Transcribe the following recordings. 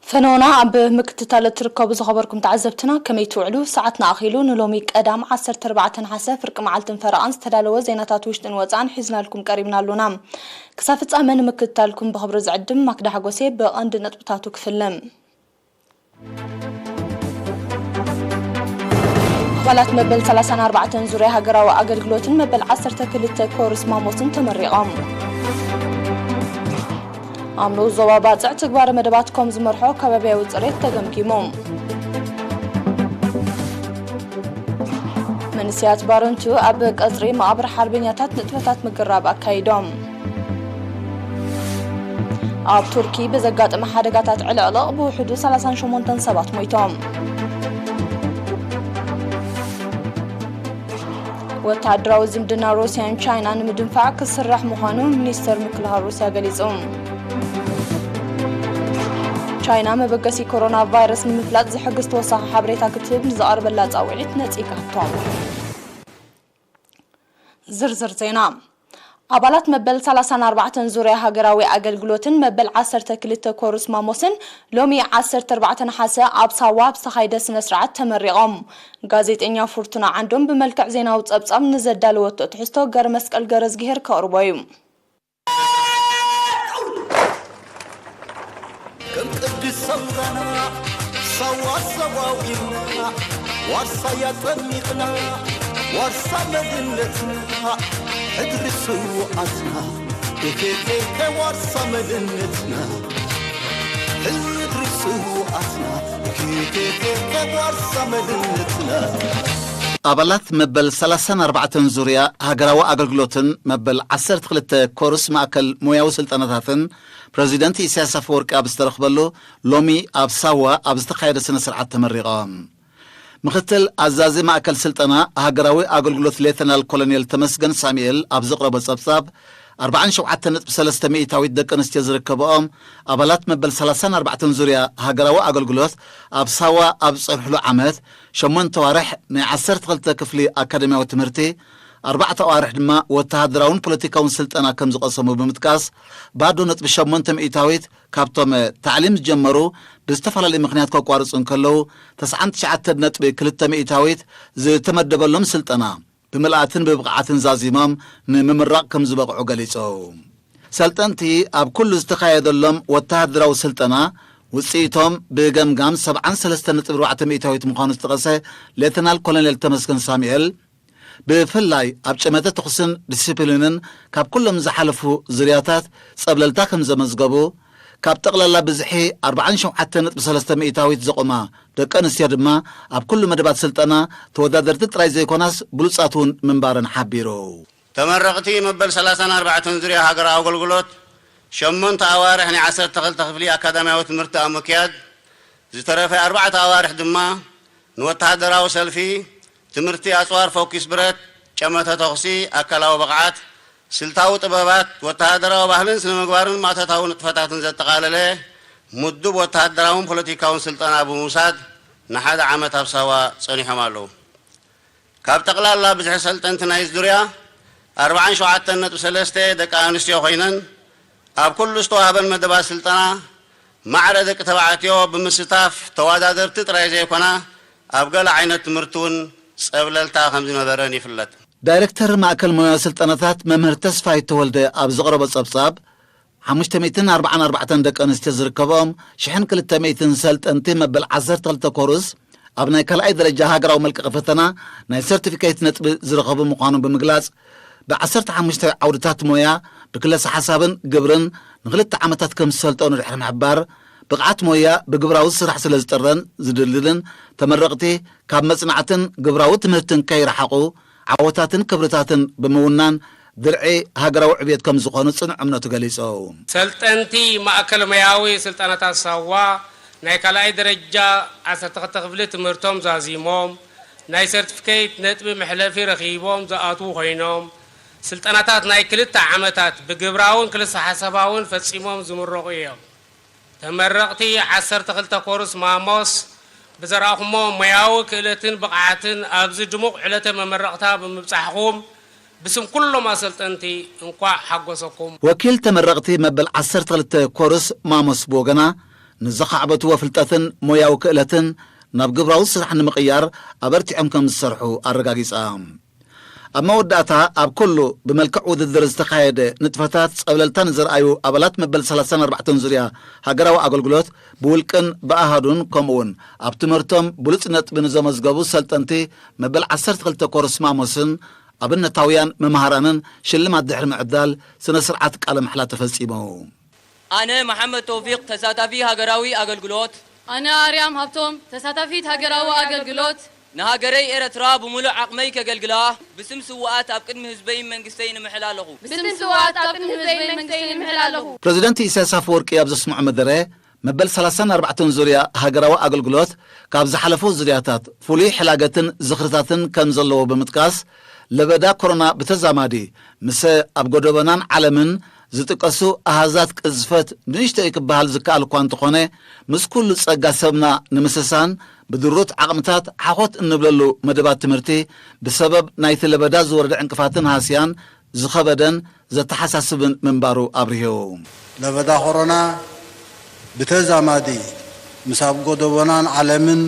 ፈነወና ኣብ ምክትታል እትርከቡ ዝኸበርኩም ተዓዘብትና፣ ከመይ ትውዕሉ? ሰዓትና ኣኺሉ። ንሎሚ ቀዳም ዓሰርተ ኣርባዕተ ነሓሰ ፍርቂ መዓልትን ፈረቓን ዝተዳለወ ዜናታት ውሽጥን ወጻእን ሒዝናልኩም ቀሪብና ኣሎና። ክሳብ ፍጻመ ንምክትታልኩም ብኽብሪ ዝዕድም ማክዳ ሓጎሴ። ብቐንዲ ነጥብታቱ ክፍልም። ኣባላት መበል ሰላሳን ኣርባዕተን ዙርያ ሃገራዊ ኣገልግሎትን መበል ዓሰርተ ክልተ ኮርስ ማሞስን ተመሪቖም። ኣብ ንኡስ ዞባ ባጽዕ ትግባረ መደባት ኮም ዝመርሖ ከባብያዊ ጽሬት ተገምጊሙ። መንእሰያት ባረንቱ ኣብ ቀጽሪ መቓብር ሓርበኛታት ንጥፈታት ምግራብ ኣካይዶም። ኣብ ቱርኪ ብዘጋጠመ ሓደጋታት ዕልቕልቕ ብውሕዱ ሰላሳን ሸሞንተን ሰባት ሞይቶም። ወተሃደራዊ ዝምድና ሩስያን ቻይናን ንምድንፋዕ ክስራሕ ምዃኑ ሚኒስተር ምክልኻል ሩስያ ገሊጹ። ቻይና መበገሲ ኮሮና ቫይረስ ንምፍላጥ ዝሕግዝ ተወሳኺ ሓበሬታ ክትህብ ንዝቐረበላ ጻውዒት ነጺጋቶ። ዝርዝር ዜና። ኣባላት መበል ሰላሳን ኣርባዕተን ዙርያ ሃገራዊ ኣገልግሎትን መበል ዓሰርተ ክልተ ኮርስ ማሞስን ሎሚ ዓሰርተ ኣርባዕተ ነሓሰ ኣብ ሳዋ ኣብ ዝተኻየደ ስነ ስርዓት ተመሪቖም። ጋዜጠኛ ፉርቱና ዓንዶም ብመልክዕ ዜናዊ ጸብጻብ ንዘዳለወቶ ትሕዝቶ ገረ መስቀል ገረዝግሄር ከቕርቦ እዩ። ከም ቅዲ ሰውራና ሳዋ ሰዋዊና ዋርሳያ ጠሚቕና ዋርሳ መንነትና ሕድሪ ስውኣትና ኤኬኬ ዋርሳ መንነትና ሕድሪ ስውኣትና ኤኬኬ ዋርሳ መንነትና። ኣባላት መበል ሰላሳን ኣርባዕተን ዙርያ ሃገራዊ ኣገልግሎትን መበል ዓሰርተ ክልተ ኮርስ ማእከል ሞያዊ ስልጠናታትን ፕረዚደንት ኢሳያስ ኣፈወርቂ ኣብ ዝተረኽበሉ ሎሚ ኣብ ሳዋ ኣብ ዝተኻየደ ስነ ስርዓት ተመሪቖም። ምኽትል ኣዛዚ ማእከል ስልጠና ሃገራዊ ኣገልግሎት ሌተናል ኮሎኔል ተመስገን ሳሙኤል ኣብ ዘቕረቦ ጸብጻብ፣ ኣርባዓን ሸውዓተን ነጥቢ ሰለስተ ሚእታዊት ደቂ ኣንስትዮ ዝርከብኦም ኣባላት መበል ሰላሳን ኣርባዕተን ዙርያ ሃገራዊ ኣገልግሎት ኣብ ሳዋ ኣብ ዝጸንሕሉ ዓመት ሸሞንተ ኣዋርሕ ናይ ዓሰርተ ክልተ ክፍሊ ኣካደምያዊ ትምህርቲ፣ ኣርባዕተ ኣዋርሕ ድማ ወተሃደራውን ፖለቲካውን ስልጠና ከም ዝቐሰሙ ብምጥቃስ፣ ባዶ ነጥቢ ሸሞንተ ሚእታዊት ካብቶም ታዕሊም ዝጀመሩ ብዝተፈላለየ ምኽንያት ከቋርጹ እንከለዉ፣ ተስዓን ትሽዓተን ነጥቢ ክልተ ሚእታዊት ዝተመደበሎም ስልጠና ብምልኣትን ብብቕዓትን ዛዚሞም ንምምራቕ ከም ዝበቕዑ ገሊጹ። ሰልጠንቲ ኣብ ኩሉ ዝተኻየደሎም ወተሃደራዊ ስልጠና ውጽኢቶም ብገምጋም ሰብዓን ሰለስተን ነጥቢ ኣርባዕተ ሚእታዊት ምዃኑ ዝጠቐሰ ሌተናል ኮሎኔል ተመስገን ሳሙኤል፣ ብፍላይ ኣብ ጨመተ ተኹስን ዲሲፕሊንን ካብ ኩሎም ዝሓለፉ ዝርያታት ጸብለልታ ከም ዘመዝገቡ፣ ካብ ጠቕላላ ብዝሒ ኣርባዓን ሸውዓተን ነጥቢ ሰለስተ ሚእታዊት ዘቑማ ደቂ ኣንስትዮ ድማ ኣብ ኩሉ መደባት ስልጠና ተወዳደርቲ ጥራይ ዘይኮናስ ብሉጻት እውን ምንባረን ሓቢሩ። ተመረቕቲ መበል ሰላሳን ኣርባዕተን ዙርያ ሃገራዊ ኣገልግሎት ሸሞንተ ኣዋርሕ ናይ ዓሰርተ ክልተ ክፍሊ ኣካዳምያዊ ትምህርቲ ኣብ ምክያድ፣ ዝተረፈ ኣርባዕተ ኣዋርሕ ድማ ንወተሃደራዊ ሰልፊ፣ ትምህርቲ ኣጽዋር ፎኪስ ብረት፣ ጨመተ ተኹሲ፣ ኣካላዊ ብቕዓት፣ ስልታዊ ጥበባት፣ ወተሃደራዊ ባህልን ስነ-ምግባርን ማእቶታዊ ንጥፈታትን ዘጠቓለለ ምዱብ ወተሃደራውን ፖለቲካውን ስልጠና ብምውሳድ ንሓደ ዓመት ኣብ ሳዋ ጸኒሖም ኣለዉ። ካብ ጠቕላላ ብዝሒ ሰልጠንቲ ናይዚ ዙርያ ኣርባዓን ሸውዓተን ነጥቢ ሰለስተ ደቂ ኣንስትዮ ኮይነን ኣብ ኩሉ ዝተዋህበን መደባት ስልጠና ማዕረ ደቂ ተባዕትዮ ብምስታፍ ተወዳደርቲ ጥራይ ዘይኮና ኣብ ገለ ዓይነት ትምህርቲ እውን ጸብለልታ ከም ዝነበረን ይፍለጥ። ዳይሬክተር ማእከል ሞያዊ ስልጠናታት መምህር ተስፋይ ተወልደ ኣብ ዘቕረቦ ጸብጻብ፣ ሓሙሽተ ሚእትን ኣርባዓን ኣርባዕተን ደቂ ኣንስትዮ ዝርከብኦም ሽሕን ክልተ ሚእትን ሰልጠንቲ መበል ዓሰርተ ክልተ ኮርስ ኣብ ናይ ካልኣይ ደረጃ ሃገራዊ መልቀቒ ፈተና ናይ ሰርቲፊኬት ነጥቢ ዝረኸቡ ምዃኖም ብምግላጽ፣ ብዓሰርተ ሓሙሽተ ዓውድታት ሞያ ብክለሳ ሓሳብን ግብርን ንኽልተ ዓመታት ከም ዝሰልጠኑ ድሕሪ ምሕባር፣ ብቕዓት ሞያ ብግብራዊ ስራሕ ስለ ዝጥረን ዝድልድልን ተመረቕቲ ካብ መጽናዕትን ግብራዊ ትምህርትን ከይረሓቑ ዓወታትን ክብርታትን ብምውናን ድርዒ ሃገራዊ ዕብየት ከም ዝኾኑ ጽኑዕ እምነቱ ገሊጹ። ሰልጠንቲ ማእከል ሞያዊ ስልጠናታት ሳዋ ናይ ካልኣይ ደረጃ ዓሰርተ ክልተ ክፍሊ ትምህርቶም ዛዚሞም ናይ ሰርቲፊኬት ነጥቢ መሕለፊ ረኺቦም ዝኣትዉ ኮይኖም፣ ስልጠናታት ናይ ክልተ ዓመታት ብግብራውን ክልሰ ሓሳባውን ፈጺሞም ዝምረቑ እዮም። ተመረቕቲ ዓሰርተ ክልተ ኮርስ ማሞስ ብዘርኣኹሞ ሞያዊ ክእለትን ብቕዓትን ኣብዚ ድሙቕ ዕለተ መመረቕታ ብምብጻሕኹም ብስም ኩሎም ኣሰልጠንቲ እንቋዕ ሓጎሰኩም። ወኪል ተመረቕቲ መበል ዓሰርተ ክልተ ኮርስ ማሞስ ብወገና፣ ንዘኻዕበትዎ ፍልጠትን ሞያዊ ክእለትን ናብ ግብራዊ ስራሕ ንምቕያር ኣበርቲዖም ከም ዝሰርሑ ኣረጋጊጻ። ኣብ መወዳእታ ኣብ ኩሉ ብመልክዕ ውድድር ዝተኻየደ ንጥፈታት ጸብለልታ ንዘርኣዩ ኣባላት መበል ሰላሳን ኣርባዕተን ዙርያ ሃገራዊ ኣገልግሎት ብውልቅን ብኣሃዱን ከምኡውን ኣብ ትምህርቶም ብሉጽ ነጥቢ ንዘመዝገቡ ሰልጠንቲ መበል ዓሰርተ ክልተ ኮርስ ማሞስን ኣብነታውያን መምሃራንን ሽልማት ድሕሪ ምዕዳል ስነ ስርዓት ቃለ መሕላ ተፈጺሙ። ኣነ መሓመድ ተውፊቕ ተሳታፊ ሃገራዊ ኣገልግሎት ኣነ ኣርያም ሃብቶም ተሳታፊት ሃገራዊ ኣገልግሎት ንሃገረይ ኤረትራ ብምሉእ ዓቕመይ ከገልግላ ብስም ስውኣት ኣብ ቅድሚ ህዝበይን መንግስተይን እምሕል ኣለኹ። ብስም ስውኣት ኣብ ቅድሚ ህዝበይን መንግስተይን እምሕል ኣለኹ። ፕረዚደንት ኢሳያስ ኣፈወርቂ ኣብ ዘስምዖ መደረ መበል ሰላሳን ኣርባዕተን ዙርያ ሃገራዊ ኣገልግሎት ካብ ዝሓለፉ ዙርያታት ፍሉይ ሕላገትን ዝኽርታትን ከም ዘለዎ ብምጥቃስ ለበዳ ኮሮና ብተዛማዲ ምስ ኣብ ጎደበናን ዓለምን ዝጥቀሱ ኣሃዛት ቅዝፈት ንእሽቶ እዩ ክበሃል ዝከኣል እኳ እንተኾነ ምስ ኩሉ ጸጋ ሰብና ንምስሳን ብድሩት ዓቕምታት ሓኾት እንብለሉ መደባት ትምህርቲ ብሰበብ ናይቲ ለበዳ ዝወረደ ዕንቅፋትን ሃስያን ዝኸበደን ዘተሓሳስብን ምንባሩ ኣብሪሁ። ለበዳ ኮሮና ብተዛማዲ ምስ ኣብ ጎደቦናን ዓለምን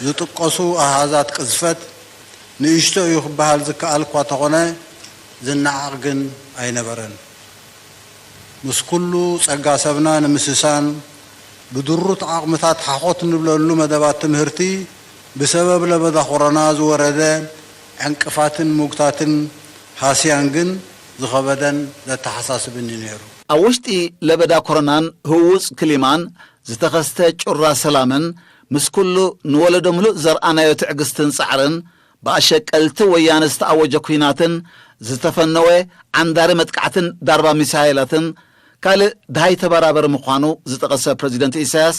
ዝጥቀሱ ኣሃዛት ቅዝፈት ንእሽቶ እዩ ክበሃል ዝከኣል እኳ ተኾነ ዝነዓቕ ግን ኣይነበረን። ምስ ኩሉ ጸጋ ሰብና ንምስሳን ብድሩት ዓቕምታት ሓኾት ንብለሉ መደባት ትምህርቲ ብሰበብ ለበዳ ኮሮና ዝወረደ ዕንቅፋትን ምጉታትን ሃስያን ግን ዝኸበደን ዘተሓሳስብን እዩ ነይሩ። ኣብ ውሽጢ ለበዳ ኮሮናን ህውፅ ክሊማን ዝተኸስተ ጩራ ሰላምን ምስ ኩሉ ንወለዶ ምሉእ ዘርኣናዮ ትዕግስትን ጻዕርን ብኣሸቀልቲ ወያነ ዝተኣወጀ ኲናትን ዝተፈነወ ዓንዳሪ መጥቃዕትን ዳርባ ሚሳይላትን ካልእ ድሃይ ተበራበር ምዃኑ ዝጠቐሰ ፕረዚደንት ኢሳያስ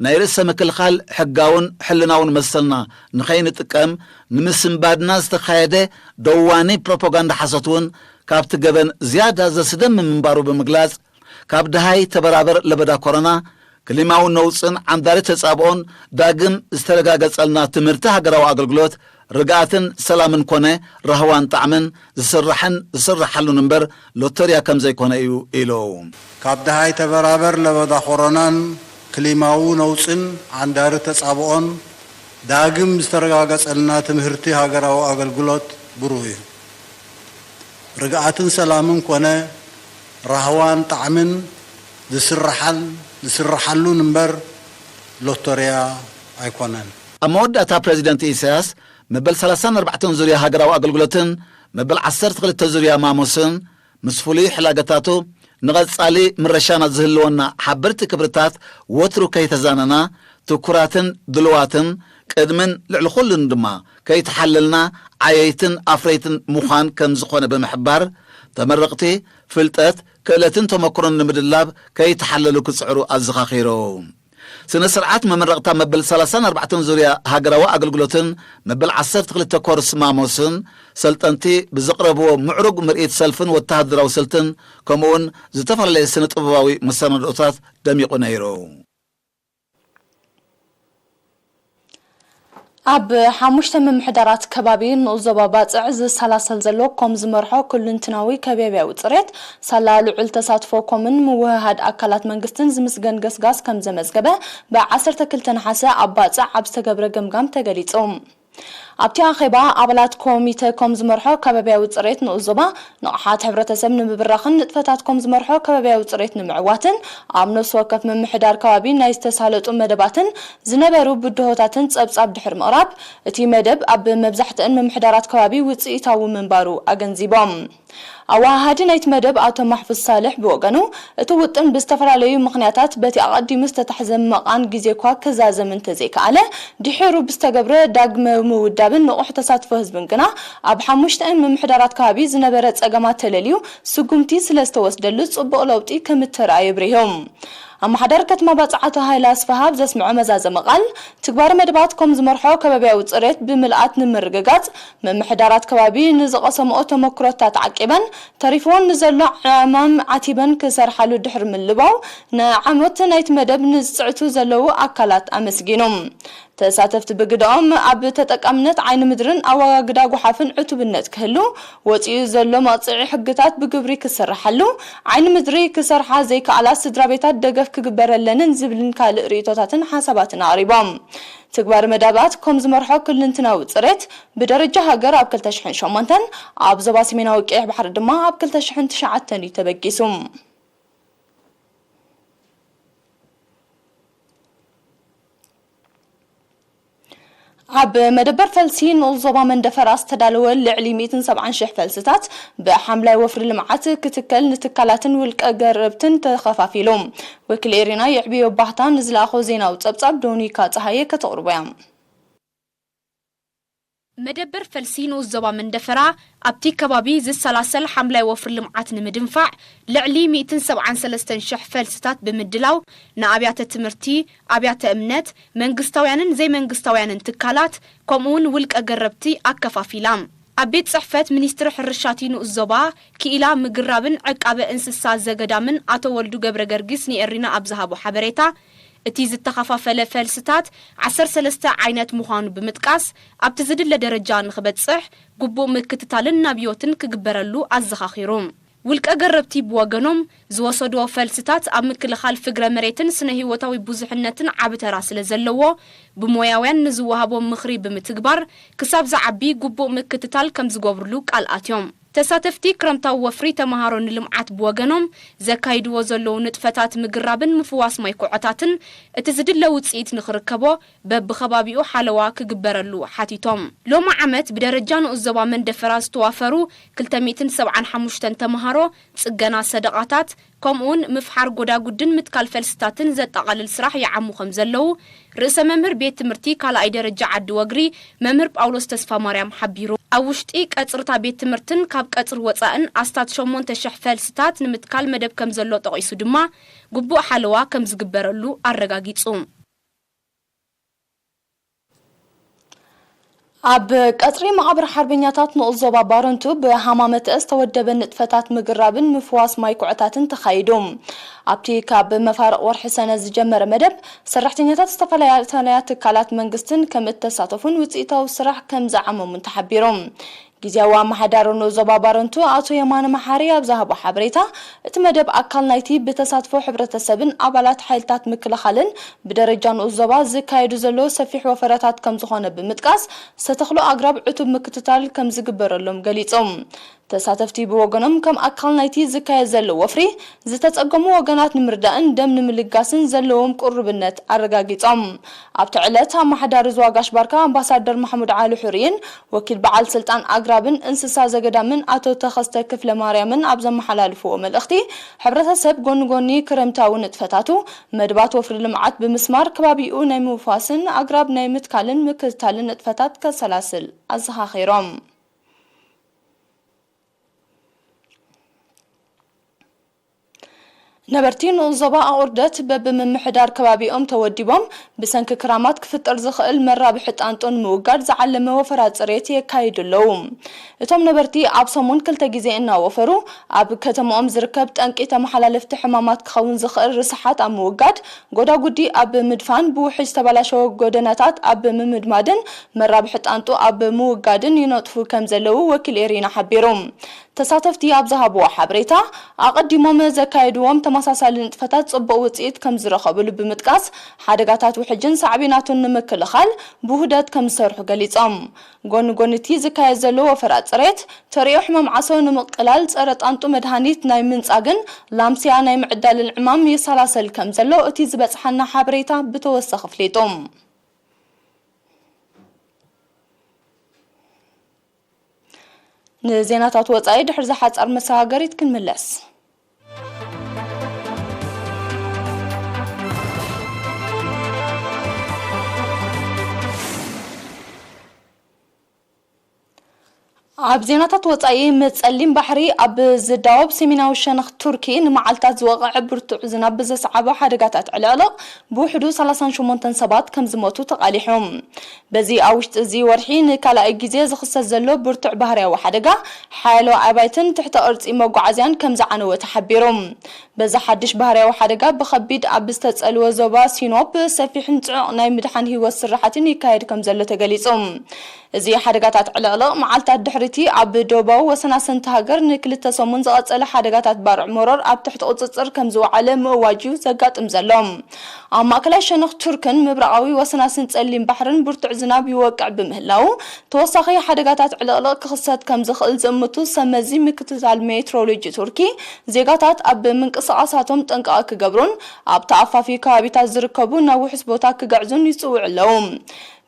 ናይ ርእሰ ምክልኻል ሕጋውን ሕልናውን መሰልና ንኸይንጥቀም ንምስንባድና ዝተኻየደ ደዋኒ ፕሮፓጋንዳ ሓሶት እውን ካብቲ ገበን ዝያዳ ዘስደምም ምንባሩ ብምግላጽ ካብ ድሃይ ተበራበር ለበዳ ኮሮና ክሊማዊ ነውጽን ዓንዳሪ ተጻብኦን ዳግም ዝተረጋገጸልና ትምህርቲ ሃገራዊ ኣገልግሎት ርግኣትን ሰላምን ኮነ ራህዋን ጣዕምን ዝስራሕን ዝስራሓሉን እምበር ሎተርያ ከም ዘይኮነ እዩ ኢሉ። ካብ ደሃይ ተበራበር ለበዳ ኮሮናን ክሊማዊ ነውጽን ዓንዳሪ ተጻብኦን ዳግም ዝተረጋገጸልና ትምህርቲ ሃገራዊ ኣገልግሎት ብሩህ እዩ። ርግኣትን ሰላምን ኮነ ራህዋን ጣዕምን ዝስራሓን ዝስራሓሉን እምበር ሎቶርያ ኣይኮነን። ኣብ መወዳእታ ፕረዚደንት ኢሳያስ መበል ሰላሳን ኣርባዕተን ዙርያ ሃገራዊ ኣገልግሎትን መበል ዓሰርተ ክልተ ዙርያ ማሞስን ምስ ፍሉይ ሕላገታቱ ንቐጻሊ ምረሻና ዝህልወና ሓበርቲ ክብርታት ወትሩ ከይተዛነና ትኩራትን ድልዋትን ቅድምን ልዕሊ ኩሉን ድማ ከይተሓለልና ዓየይትን ኣፍረይትን ምዃን ከም ዝኾነ ብምሕባር ተመረቕቲ ፍልጠት ክእለትን ተመክሮን ንምድላብ ከይተሓለሉ ክጽዕሩ ኣዘኻኺሩ። ስነ ስርዓት መመረቕታ መበል ሰላሳን ኣርባዕተን ዙርያ ሃገራዊ ኣገልግሎትን መበል ዓሰርተ ክልተ ኮርስ ማሞስን ሰልጠንቲ ብዘቕረብዎ ምዕሩግ ምርኢት ሰልፍን ወተሃደራዊ ስልትን ከምኡውን ዝተፈላለየ ስነ ጥበባዊ መሰናድኦታት ደሚቑ ነይሩ። ኣብ ሓሙሽተ ምምሕዳራት ከባቢ ንኡስ ዞባ ባጽዕ ዝሰላሰል ዘሎ ኮም ዝመርሖ ኩልንትናዊ ከባብያዊ ጽሬት ሳላ ልዑል ተሳትፎ ኮምን ምውህሃድ ኣካላት መንግስትን ዝምስገን ገስጋስ ከም ዘመዝገበ ብዓሰርተ ክልተ ነሓሰ ኣብ ባጽዕ ኣብ ዝተገብረ ገምጋም ተገሊጹ። ኣብቲ ኣኼባ ኣባላት ኮሚተ ኮም ዝመርሖ ከባብያዊ ጽሬት ንኡስ ዞባ ንቕሓት ሕብረተሰብ ንምብራኽን ንጥፈታት ኮም ዝመርሖ ከባብያዊ ጽሬት ንምዕዋትን ኣብ ነፍሲ ወከፍ ምምሕዳር ከባቢ ናይ ዝተሳለጡ መደባትን ዝነበሩ ብድሆታትን ጸብጻብ ድሕሪ ምቕራብ እቲ መደብ ኣብ መብዛሕትአን ምምሕዳራት ከባቢ ውጽኢታዊ ምንባሩ ኣገንዚቦም። ኣወሃሃዲ ናይቲ መደብ ኣቶ ማሕፉዝ ሳልሕ ብወገኑ እቲ ውጥን ብዝተፈላለዩ ምኽንያታት በቲ ኣቐዲሙ ዝተታሕዘ መቓን ግዜ እኳ ክዛዘም እንተዘይከኣለ ድሒሩ ብዝተገብረ ዳግመ ምውዳብን ንቑሕ ተሳትፎ ህዝብን ግና ኣብ ሓሙሽተ ምምሕዳራት ከባቢ ዝነበረ ጸገማት ተለልዩ ስጉምቲ ስለዝተወስደሉ ጽቡቕ ለውጢ ከምእተረኣየ ኣብሪሁ። ኣመሓዳሪ ከተማ ባጽዕ ኣቶ ሃይለ ኣስፍሃ ኣብ ዘስምዖ መዛዘሚ ቃል ትግባረ መደባት ኮም ዝመርሖ ከባብያዊ ጽሬት ብምልኣት ንምርግጋጽ ምምሕዳራት ከባቢ ንዝቐሰምኦ ተመክሮታት ዓቂበን ተሪፍዎን ንዘሎ ዕማም ዓቲበን ክሰርሓሉ ድሕሪ ምልባው ንዓመት ናይቲ መደብ ንዝጽዕቱ ዘለዉ ኣካላት ኣመስጊኑ። ተሳተፍቲ ብግደኦም፣ ኣብ ተጠቃምነት ዓይኒ ምድርን ኣወጋግዳ ጓሓፍን ዕቱብነት ክህሉ፣ ወፂኡ ዘሎ መቕፅዒ ሕግታት ብግብሪ ክስርሓሉ፣ ዓይኒ ምድሪ ክሰርሓ ዘይከኣላ ስድራ ቤታት ደገፍ ክግበረለንን ዝብልን ካልእ ርእይቶታትን ሓሳባትን ኣቕሪቦም። ትግባር መደባት ከም ዝመርሖ ክልንትናዊ ፅሬት ብደረጃ ሃገር ኣብ ክልተ ሽሕን ሸሞንተን፣ ኣብ ዞባ ሰሜናዊ ቀይሕ ባሕሪ ድማ ኣብ ክልተ ሽሕን ትሽዓተን እዩ ተበጊሱ። ኣብ መደበር ፈልሲ ንኡስ ዞባ መንደፈራ ዝተዳለወ ልዕሊ ሚእትን ሰብዓን ሽሕ ፈልስታት ብሓምላይ ወፍሪ ልምዓት ክትከል ንትካላትን ውልቀ ገረብትን ተኸፋፊሉ። ወኪል ኤሪና የዕብዮ ባህታ ንዝለኣኾ ዜናዊ ጸብጻብ ዶኒካ ጸሃየ ከተቕርቦ እያ። መደበር ፈልሲ ንኡስ ዞባ መንደፈራ ኣብቲ ከባቢ ዝሰላሰል ሓምላይ ወፍሪ ልምዓት ንምድንፋዕ ልዕሊ ሚእትን ሰብዓን ሰለስተን ሽሕ ፈልስታት ብምድላው ንኣብያተ ትምህርቲ፣ ኣብያተ እምነት፣ መንግስታውያንን ዘይመንግስታውያንን ትካላት ከምኡውን ውልቀ ገረብቲ ኣከፋፊላ። ኣብ ቤት ጽሕፈት ሚኒስትሪ ሕርሻቲ ንኡስ ዞባ ክኢላ ምግራብን ዕቃበ እንስሳ ዘገዳምን ኣቶ ወልዱ ገብረ ገርጊስ ንኤሪና ኣብ ዝሃቦ ሓበሬታ፣ እቲ ዝተኸፋፈለ ፈልስታት ዓሰርተ ሰለስተ ዓይነት ምዃኑ ብምጥቃስ፣ ኣብቲ ዝድለ ደረጃ ንኽበጽሕ ግቡእ ምክትታልን ናብዮትን ክግበረሉ ኣዘኻኺሩ። ውልቀ ገረብቲ ብወገኖም፣ ዝወሰድዎ ፈልስታት ኣብ ምክልኻል ፍግረ መሬትን ስነ ህይወታዊ ብዙሕነትን ዓቢ ተራ ስለ ዘለዎ፣ ብሞያውያን ንዝወሃቦም ምኽሪ ብምትግባር፣ ክሳብ ዝዓቢ ግቡእ ምክትታል ከም ዝገብርሉ ቃል ኣትዮም። ተሳተፍቲ ክረምታዊ ወፍሪ ተመሃሮ ንልምዓት ብወገኖም፣ ዘካይድዎ ዘለዉ ንጥፈታት ምግራብን ምፍዋስ ማይ ኩዖታትን እቲ ዝድለ ውጽኢት ንኽርከቦ በብኸባቢኡ ሓለዋ ክግበረሉ ሓቲቶም። ሎሚ ዓመት ብደረጃ ንኡስ ዞባ መንደፈራ ዝተዋፈሩ ክልተ ሚእትን ሰብዓን ሓሙሽተን ተመሃሮ ጽገና ሰደቓታት፣ ከምኡውን ምፍሓር ጎዳጉድን ምትካል ፈልስታትን ዘጠቓልል ስራሕ ይዓሙ ከም ዘለዉ ርእሰ መምህር ቤት ትምህርቲ ካልኣይ ደረጃ ዓዲ ወግሪ መምህር ጳውሎስ ተስፋ ማርያም ሓቢሩ። ኣብ ውሽጢ ቀጽርታ ቤት ትምህርትን ካብ ቀጽሪ ወጻእን ኣስታት ሸሞንተ ሽሕ ፈልስታት ንምትካል መደብ ከም ዘሎ ጠቒሱ ድማ፣ ግቡእ ሓለዋ ከም ዝግበረሉ ኣረጋጊጹ። ኣብ ቀጽሪ መቓብር ሓርበኛታት ንኡስ ዞባ ባረንቱ ብሃማመተ ዝተወደበ ንጥፈታት ምግራብን ምፍዋስ ማይ ኩዕታትን ተኻይዱ። ኣብቲ ካብ መፋርቕ ወርሒ ሰነ ዝጀመረ መደብ፣ ሰራሕተኛታት ዝተፈላለያ ትካላት መንግስትን ከም እተሳተፉን ውጽኢታዊ ስራሕ ከም ዝዓመሙን ተሓቢሩ። ግዝያዊ ኣመሓዳሪ ንኡስ ዞባ ባረንቱ ኣቶ የማነ መሓሪ ኣብ ዝሃቦ ሓበሬታ፣ እቲ መደብ ኣካል ናይቲ ብተሳትፎ ሕብረተሰብን ኣባላት ሓይልታት ምክልኻልን ብደረጃ ንኡስ ዞባ ዝካየዱ ዘለዉ ሰፊሕ ወፈራታት ከም ዝኾነ ብምጥቃስ፣ ዝተተኽሉ ኣግራብ ዕቱብ ምክትታል ከም ዝግበረሎም ገሊጾም። ተሳተፍቲ ብወገኖም፣ ከም ኣካል ናይቲ ዝካየድ ዘሎ ወፍሪ፣ ዝተጸገሙ ወገናት ንምርዳእን ደም ንምልጋስን ዘለዎም ቅሩብነት ኣረጋጊጾም። ኣብቲ ዕለት፣ ኣመሓዳሪ ዞባ ጋሽ ባርካ ኣምባሳደር ማሕሙድ ዓሊ ሑሪን ወኪል በዓል ስልጣን ኣግራብን እንስሳ ዘገዳምን ኣቶ ተኸስተ ክፍለ ማርያምን ኣብ ዘመሓላልፍዎ መልእኽቲ፣ ሕብረተሰብ ጎኒ ጎኒ ክረምታዊ ንጥፈታቱ፣ መድባት ወፍሪ ልምዓት ብምስማር፣ ከባቢኡ ናይ ምውፋስን ኣግራብ ናይ ምትካልን ምክትታልን ንጥፈታት ከሰላስል ኣዘኻኺሮም። ነበርቲ ንኡስ ዞባ ኣቑርደት በብምምሕዳር ከባቢኦም ተወዲቦም ብሰንኪ ክራማት ክፍጠር ዝኽእል መራብሒ ጣንጡ ንምውጋድ ዝዓለመ ወፈራ ጽሬት የካይዱ ኣለዉ። እቶም ነበርቲ ኣብ ሰሙን ክልተ ግዜ እናወፈሩ ኣብ ከተማኦም ዝርከብ ጠንቂ ተመሓላለፍቲ ሕማማት ክኸውን ዝኽእል ርስሓት ኣብ ምውጋድ፣ ጎዳጉዲ ኣብ ምድፋን፣ ብውሕጅ ዝተበላሸወ ጎደናታት ኣብ ምምድማድን መራብሒ ጣንጡ ኣብ ምውጋድን ይነጥፉ ከም ዘለዉ ወኪል ኤሪና ሓቢሩ። ተሳተፍቲ ኣብ ዝሃብዎ ሓበሬታ፣ ኣቐዲሞም ዘካየድዎም ተመሳሳሊ ንጥፈታት ጽቡቕ ውጽኢት ከም ዝረኸብሉ ብምጥቃስ፣ ሓደጋታት ውሕጅን ሳዕቤናቱን ንምክልኻል ብውህደት ከም ዝሰርሑ ገሊጾም። ጎኒ ጎኒ እቲ ዝካየድ ዘሎ ወፈራ ጽሬት፣ ተርእዮ ሕማም ዓሶ ንምቅላል ጸረ ጣንጡ መድሃኒት ናይ ምንጻግን ላምስያ ናይ ምዕዳልን ዕማም ይሰላሰል ከም ዘሎ እቲ ዝበጽሓና ሓበሬታ ብተወሳኺ ኣፍሊጡ። ንዜናታት ወጻኢ ድሕሪ ዝሓጻር መሰጋገሪት ክንምለስ። ኣብ ዜናታት ወጻኢ፣ ጸሊም ባሕሪ ኣብ ዝዳወብ ሰሜናዊ ሸነኽ ቱርኪ ንመዓልታት ዝወቕዐ ብርቱዕ ዝናብ ብዘስዓቦ ሓደጋታት ዕልቕልቕ ብውሕዱ ሰላሳን ሸሞንተን ሰባት ከም ዝሞቱ ተቓሊሑ። በዚ ኣብ ውሽጢ እዚ ወርሒ ንካልኣይ ግዜ ዝኽሰት ዘሎ ብርቱዕ ባህርያዊ ሓደጋ፣ ሓያሎ ኣባይትን ትሕተ ቅርጺ መጓዓዝያን ከም ዝዓነወ ተሓቢሩ። በዚ ሓድሽ ባህርያዊ ሓደጋ ብኸቢድ ኣብ ዝተጸልወ ዞባ ሲኖፕ ሰፊሕን ጽዑቕ ናይ ምድሓን ህይወት ስራሓትን ይካየድ ከም ዘሎ ተገሊጹ። እዚ ሓደጋታት ዕልቕልቕ መዓልታት ድሕሪቲ ኣብ ደቡባዊ ወሰናስንቲ ሃገር ንክልተ ሰሙን ዝቐጸለ ሓደጋታት ባርዕ መሮር ኣብ ትሕቲ ቁጽጽር ከም ዝወዓለ ምእዋጅ እዩ ዘጋጥም ዘሎ። ኣብ ማእከላይ ሸነኽ ቱርክን ምብራቓዊ ወሰናስን ጸሊም ባሕርን ብርቱዕ ዝናብ ይወቅዕ ብምህላው፣ ተወሳኺ ሓደጋታት ዕልቕልቕ ክኽሰት ከም ዝኽእል ዝእምቱ ሰብ መዚ ምክትታል ሜትሮሎጂ ቱርኪ፣ ዜጋታት ኣብ ምንቅስቓሳቶም ጥንቃቐ ክገብሩን ኣብ ተኣፋፊ ከባቢታት ዝርከቡ ናብ ውሑስ ቦታ ክግዕዙን ይጽውዑ ኣለዉ።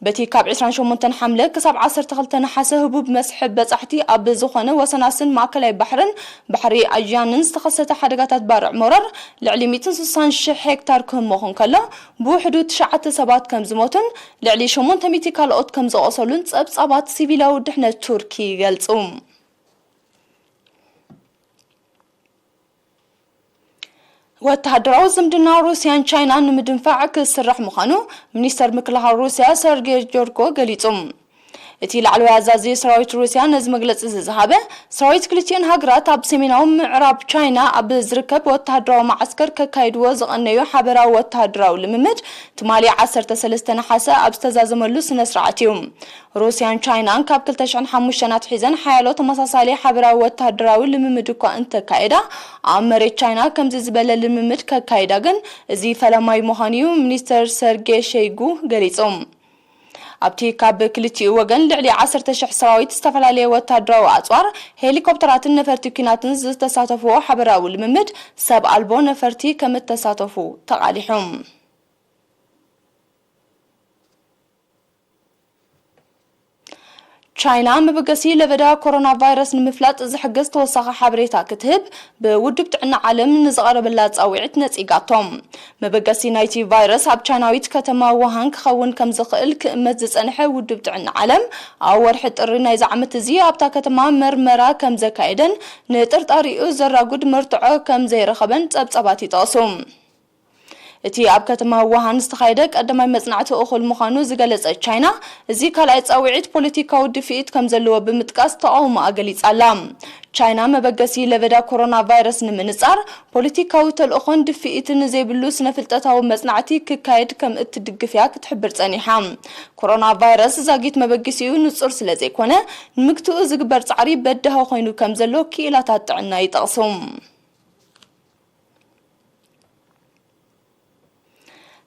በቲ ካብ ዕስራን ሸሞንተን ሓምለ ክሳብ ዓሰርተ ክልተ ነሓሰ ህቡብ መስሕብ በጻሕቲ ኣብ ዝኾነ ወሰናስን ማእከላይ ባሕርን ባሕሪ ኣዥያንን ዝተኸሰተ ሓደጋታት ባርዕ መሮር ልዕሊ ሚእትን ስሳን ሽሕ ሄክታር ክህመኹ እንከሎ፣ ብውሕዱ ትሽዓተ ሰባት ከም ዝሞቱን ልዕሊ ሸሞንተ ሚእቲ ካልኦት ከም ዝቖሰሉን ጸብጻባት ሲቪላዊ ድሕነት ቱርኪ ይገልጹ። ወተሃደራዊ ዝምድና ሩስያን ቻይናን ንምድንፋዕ ክስራሕ ምዃኑ ሚኒስተር ምክልኻል ሩስያ ሰርጌ ጆርኮ ገሊጹ። እቲ ላዕለዋይ ኣዛዚ ሰራዊት ሩስያ ነዚ መግለጺ እዚ ዝሃበ፣ ሰራዊት ክልቲኤን ሃገራት ኣብ ሰሜናዊ ምዕራብ ቻይና ኣብ ዝርከብ ወተሃደራዊ መዓስከር ከካይድዎ ዝቐነዩ ሓበራዊ ወተሃደራዊ ልምምድ ትማሊ ዓሰርተ ሰለስተ ነሓሰ ኣብ ዝተዛዘመሉ ስነ ስርዓት እዩ። ሩስያን ቻይናን ካብ ክልተ ሽሕን ሓሙሽተን ኣትሒዘን ሓያሎ ተመሳሳሊ ሓበራዊ ወተሃደራዊ ልምምድ እኳ እንተካየዳ፣ ኣብ መሬት ቻይና ከምዚ ዝበለ ልምምድ ከካይዳ ግን እዚ ፈለማይ ምዃኑ እዩ ሚኒስተር ሰርጌ ሸይጉ ገሊጹ። ኣብቲ ካብ ክልቲኡ ወገን ልዕሊ ዓሰርተ ሽሕ ሰራዊት፣ ዝተፈላለየ ወተሃደራዊ ኣጽዋር፣ ሄሊኮፕተራትን ነፈርቲ ኲናትን ዝተሳተፍዎ ሓበራዊ ልምምድ፣ ሰብ ኣልቦ ነፈርቲ ከም እተሳተፉ ተቓሊሑ። ቻይና መበገሲ ለበዳ ኮሮና ቫይረስ ንምፍላጥ ዝሕግዝ ተወሳኺ ሓበሬታ ክትህብ ብውድብ ጥዕና ዓለም ንዝቐረበላ ጻውዒት ነጺጋቶ። መበገሲ ናይቲ ቫይረስ ኣብ ቻይናዊት ከተማ ውሃን ክኸውን ከም ዝኽእል ክእመት ዝጸንሐ ውድብ ጥዕና ዓለም፣ ኣብ ወርሒ ጥሪ ናይዚ ዓመት እዚ ኣብታ ከተማ መርመራ ከም ዘካየደን ንጥርጣሪኡ ዘራጉድ መርትዖ ከም ዘይረኸበን ጸብጻባት ይጠቕሱ። እቲ ኣብ ከተማ ውሃን ዝተኻየደ ቀዳማይ መጽናዕቲ እኹል ምዃኑ ዝገለጸት ቻይና፣ እዚ ካልኣይ ጻውዒት ፖለቲካዊ ድፍኢት ከም ዘለዎ ብምጥቃስ ተቓውሞኣ ገሊጻ ኣላ። ቻይና መበገሲ ለበዳ ኮሮና ቫይረስ ንምንጻር ፖለቲካዊ ተልእኾን ድፍኢትን ዘይብሉ ስነ-ፍልጠታዊ መጽናዕቲ ክካየድ ከም እትድግፍ እያ ክትሕብር ጸኒሓ። ኮሮና ቫይረስ ዛጊት መበገሲኡ ንጹር ስለ ዘይኮነ፣ ንምግትኡ ዝግበር ጻዕሪ በዳሂ ኮይኑ ከም ዘሎ ክኢላታት ጥዕና ይጠቕሱ።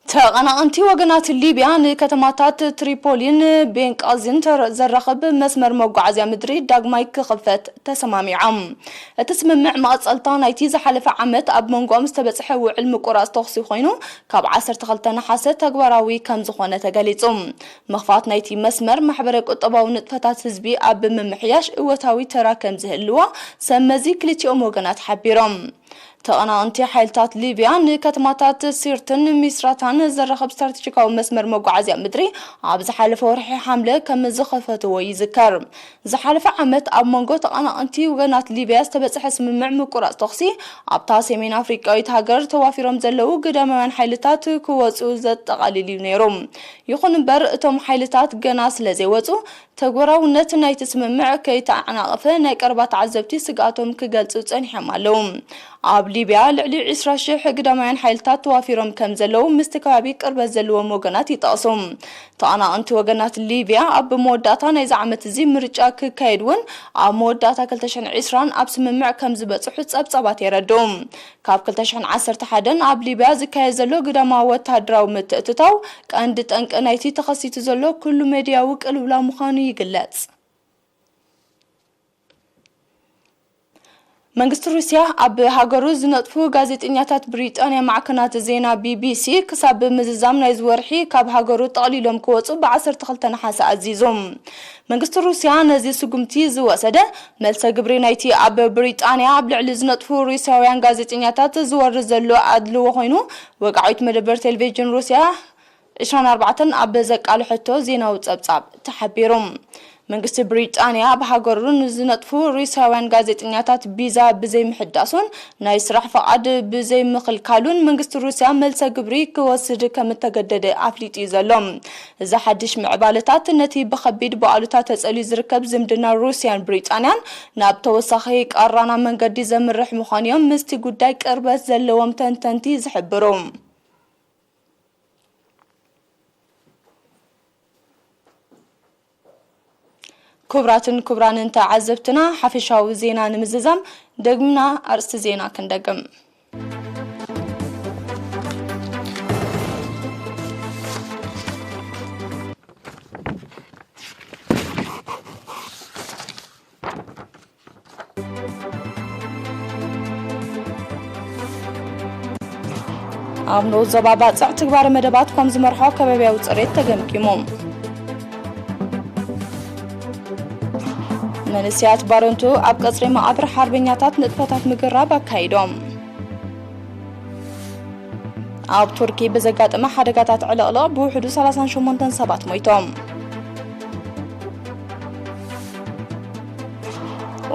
ተቐናቐንቲ ወገናት ሊብያ ንከተማታት ትሪፖሊን ቤንቃዚን ተረ-፣ ዘራኽብ መስመር መጓዓዝያ ምድሪ ዳግማይ ክኽፈት ተሰማሚዖም። እቲ ስምምዕ መቐጸልታ ናይቲ ዝሓለፈ ዓመት ኣብ መንጎም ዝተበጽሐ ውዕል ምቁራጽ ተኹሲ ኮይኑ፣ ካብ ዓሰርተ ክልተ ነሓሰ ተግባራዊ ከም ዝኾነ ተገሊጹ። ምኽፋት ናይቲ መስመር ማሕበረ ቁጠባዊ ንጥፈታት ህዝቢ ኣብ ምምሕያሽ እወታዊ ተራ ከም ዝህልዎ ሰብ መዚ ክልቲኦም ወገናት ሓቢሮም። ተቐናቐንቲ ሓይልታት ሊብያ ንከተማታት ሲርትን ሚስራታን ዘራኽብ ስትራቴጂካዊ መስመር መጓዓዝያ ምድሪ ኣብ ዝሓለፈ ወርሒ ሓምለ ከም ዝኸፈትዎ ይዝከር። ዝሓለፈ ዓመት ኣብ መንጎ ተቐናቐንቲ ወገናት ሊብያ ዝተበጽሐ ስምምዕ ምቁራጽ ተኹሲ ኣብታ ሰሜን ኣፍሪቃዊት ሃገር ተዋፊሮም ዘለዉ ግዳማውያን ሓይልታት ክወጹ ዘጠቓልል እዩ ነይሩ። ይኹን እምበር እቶም ሓይልታት ገና ስለ ዘይወጹ ተግባራውነት ናይቲ ስምምዕ ከይተዓናቐፈ ናይ ቀረባ ተዓዘብቲ ስግኣቶም ክገልጹ ጸኒሖም ኣለዉ። ኣብ ሊብያ ልዕሊ ዕስራ ሽሕ ግዳማውያን ሓይልታት ተዋፊሮም ከም ዘለዉ ምስቲ ከባቢ ቅርበት ዘለዎም ወገናት ይጠቕሱ። ተቐናቐንቲ ወገናት ሊብያ ኣብ መወዳእታ ናይዚ ዓመት እዚ ምርጫ ክካየድ እውን ኣብ መወዳእታ ክልተ ሽሕን ዕስራን ኣብ ስምምዕ ከም ዝበጽሑ ጸብጻባት የረድኡ። ካብ ክልተ ሽሕን ዓሰርተ ሓደን ኣብ ሊብያ ዝካየድ ዘሎ ግዳማዊ ወተሃደራዊ ምትእትታው ቀንዲ ጠንቂ ናይቲ ተኸሲቱ ዘሎ ኩሉ መድያዊ ቅልውላው ምዃኑ ይግለጽ። መንግስቲ ሩስያ ኣብ ሃገሩ ዝነጥፉ ጋዜጠኛታት ብሪጣንያ ማዕከናት ዜና ቢ ቢ ሲ ክሳብ ምዝዛም ናይዚ ወርሒ ካብ ሃገሩ ጠቕሊሎም ክወጹ ብ ዓሰርተ ክልተ ነሓሰ ኣዚዙ። መንግስቲ ሩስያ ነዚ ስጉምቲ ዝወሰደ፣ መልሰ ግብሪ ናይቲ ኣብ ብሪጣንያ ኣብ ልዕሊ ዝነጥፉ ሩስያውያን ጋዜጠኛታት ዝወርድ ዘሎ ኣድልዎ ኮይኑ፣ ወግዓዊት መደበር ቴሌቪዥን ሩስያ ዕስራን ኣርባዕተን ኣብ ዘቃልሐቶ ዜናዊ ጸብጻብ ተሓቢሩ። መንግስቲ ብሪጣንያ ኣብ ሃገሩ ንዝነጥፉ ሩስያውያን ጋዜጠኛታት ቪዛ ብዘይምሕዳሱን ናይ ስራሕ ፈቓድ ብዘይምኽልካሉን መንግስቲ ሩስያ መልሰ ግብሪ ክወስድ ከም እተገደደ ኣፍሊጡ እዩ ዘሎ። እዚ ሓድሽ ምዕባለታት ነቲ ብኸቢድ ብኣሉታ ተጸልዩ ዝርከብ ዝምድና ሩስያን ብሪጣንያን ናብ ተወሳኺ ቀራና መንገዲ ዘምርሕ ምዃኑ እዮም ምስቲ ጉዳይ ቅርበት ዘለዎም ተንተንቲ ዝሕብሩ። ክቡራትን ክቡራንን ተዓዘብትና፣ ሓፈሻዊ ዜና ንምዝዛም ደግምና ኣርእስቲ ዜና ክንደግም። ኣብ ንኡስ ዞባ ባጽዕ ትግባረ መደባት ከም ዝመርሖ ከባብያዊ ጽሬት ተገምጊሙ። መንእሰያት ባረንቱ ኣብ ቀጽሪ መቓብር ሓርበኛታት ንጥፈታት ምግራብ ኣካይዶም። ኣብ ቱርኪ ብዘጋጠመ ሓደጋታት ዕልቕልቕ ብውሕዱ ሰላሳን ሸሞንተን ሰባት ሞይቶም።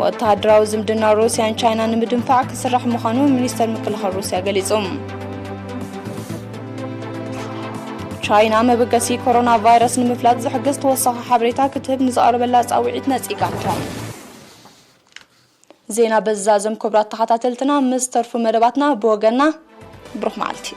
ወተሃደራዊ ዝምድና ሩስያን ቻይናን ንምድንፋዕ ክስራሕ ምዃኑ ሚኒስተር ምክልኻል ሩስያ ገሊጹ። ቻይና መበገሲ ኮሮና ቫይረስ ንምፍላጥ ዝሕግዝ ተወሳኺ ሓበሬታ ክትህብ ንዝቐረበላ ጻውዒት ነጺጋቶ። ዜና በዛዘም ክቡራት ተኸታተልትና ምስ ተርፉ መደባትና ብወገና ብሩኽ መዓልቲ።